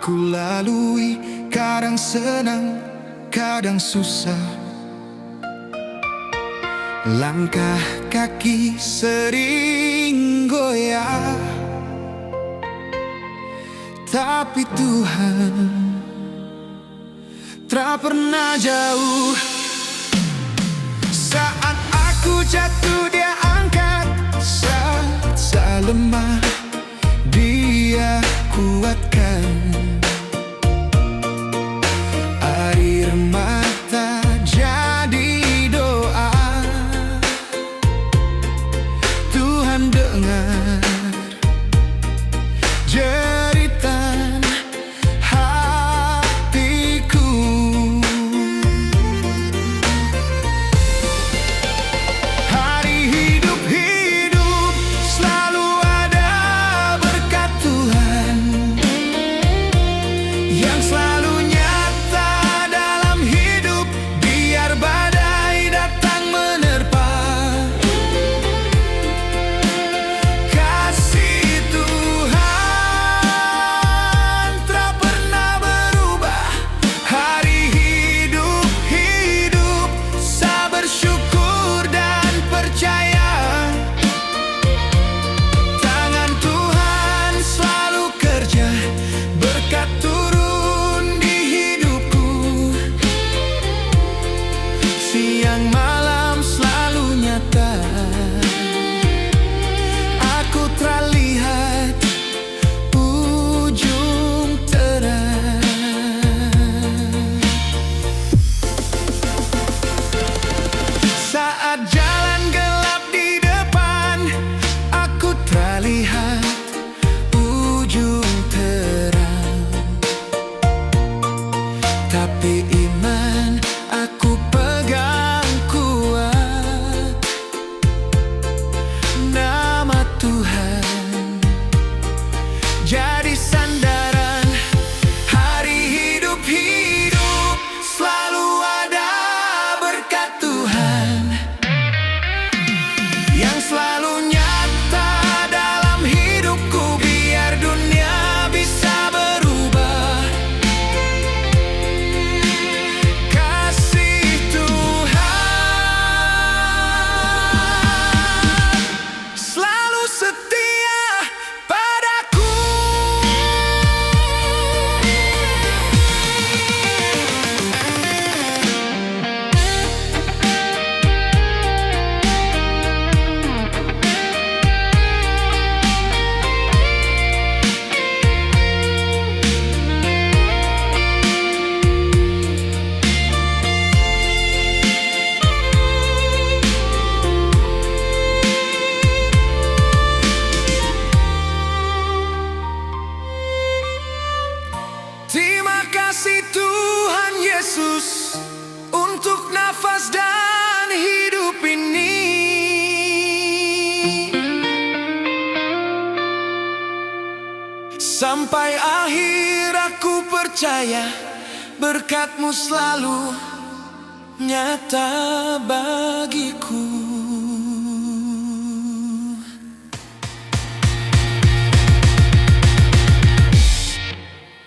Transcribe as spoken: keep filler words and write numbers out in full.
Ku lalui, kadang senang, kadang susah. Langkah kaki sering goyah, tapi Tuhan tak pernah jauh. Saat aku jatuh, Dia angkat, saat saya lemah, Dia kuatkan. Air mata jadi doa, Tuhan dengar jeritan hatiku. Hari hidup-hidup selalu ada berkat Tuhan yang selalu nyata dalam hidup, biar badai datang menerpa. Kasih Tuhan tak pernah berubah. Hari hidup-hidup saya bersyukur dan percaya, tangan Tuhan selalu kerja, berkat turun di hidupku. Siang malam selalu nyata, aku telah lihat ujung terang. Saat jalan gelap di depan, aku telah lihat ujung terang. Tapi iman aku pegang kuat, nama Tuhan jadi sandaran. Hari hidup-hidup selalu ada berkat Tuhan yang selalu nyata dalam hidupku, biar dunia bisa berubah. Kasih Tuhan selalu setia padaku. Terima kasih Tuhan Yesus untuk nafas dan hidup ini. Sampai akhir aku percaya berkat-Mu selalu nyata bagiku.